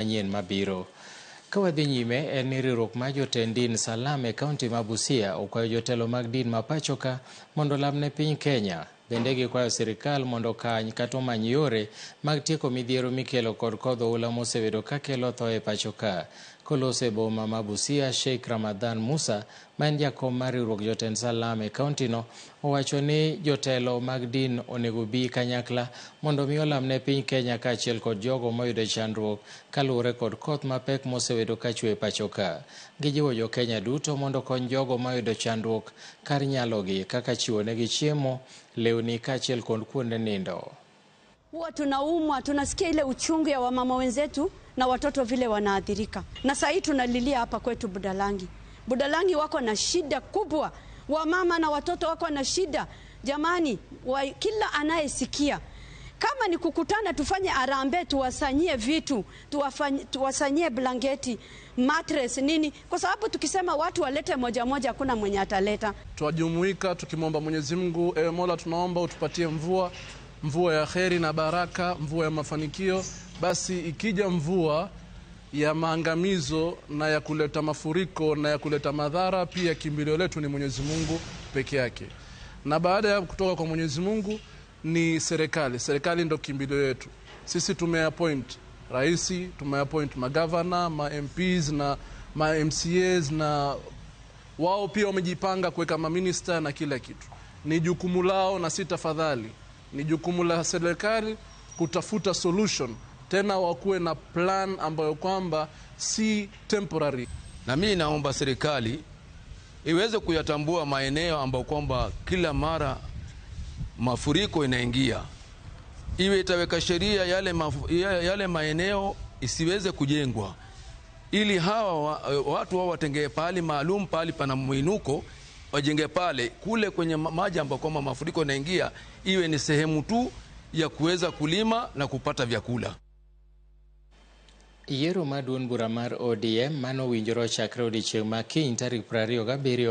Manyien mabiro. Ka wadhi nyime en ni riwruok mar jotend din Salam e kaunti ma Busia okwayo jotelo mag din ma pachoka mondo olam ne piny Kenya. Bende gikwayo sirikal mondo okany kata omany yore mag tieko midhiero mikelo kod kodh oula mosebedo ka kelo tho e pachoka. Koloso e boma ma Busia, Sheikh Ramadhan Musa ma en jakom mar riwruok jotend Salam e kauntino owacho ni jotelo mag din onego bi kanyakla mondo mi olam ne piny Kenya kaachiel kod jogo moyudo chandruok kaluwore kod koth mapek mosebedo ka chwe e pachoka. Gijiwo jo Kenya duto mondo okony jogo moyudo chandruok kar nyalogi kaka chiwonegi chiemo, lewni kaachiel kod kuonde nindo. Huwa tunaumwa, tunasikia ile uchungu ya wamama wenzetu na watoto vile wanaathirika, na saa hii tunalilia hapa kwetu Budalangi. Budalangi wako na shida kubwa, wamama na watoto wako na shida. Jamani, kila anayesikia kama ni kukutana, tufanye harambee, tuwasanyie vitu, tuwasanyie blanketi, mattress, nini, kwa sababu tukisema watu walete moja moja, hakuna mwenye ataleta. Twajumuika tukimwomba Mwenyezi Mungu, ewe Mola, tunaomba utupatie mvua, mvua ya kheri na baraka, mvua ya mafanikio. Basi ikija mvua ya maangamizo na ya kuleta mafuriko na ya kuleta madhara, pia kimbilio letu ni Mwenyezi Mungu peke yake, na baada ya kutoka kwa Mwenyezi Mungu ni serikali. Serikali ndo kimbilio yetu sisi. Tumeappoint rais, tumeappoint magavana, ma MPs na ma MCAs, na wao pia wamejipanga kuweka maminista na kila kitu. Ni jukumu lao, na si tafadhali, ni jukumu la serikali kutafuta solution, tena wakuwe na plan ambayo kwamba si temporary. Na mimi naomba serikali iweze kuyatambua maeneo ambayo kwamba kila mara mafuriko inaingia, iwe itaweka sheria yale maeneo isiweze kujengwa, ili hawa watu wao watengee pahali maalum, pahali pana mwinuko wajenge pale kule kwenye maji ambayo kwamba mafuriko yanaingia, iwe ni sehemu tu ya kuweza kulima na kupata vyakula. Yiero mar duond bura mar ODM mano owinjore ochakre odiechieng' ma kiny tarik 27.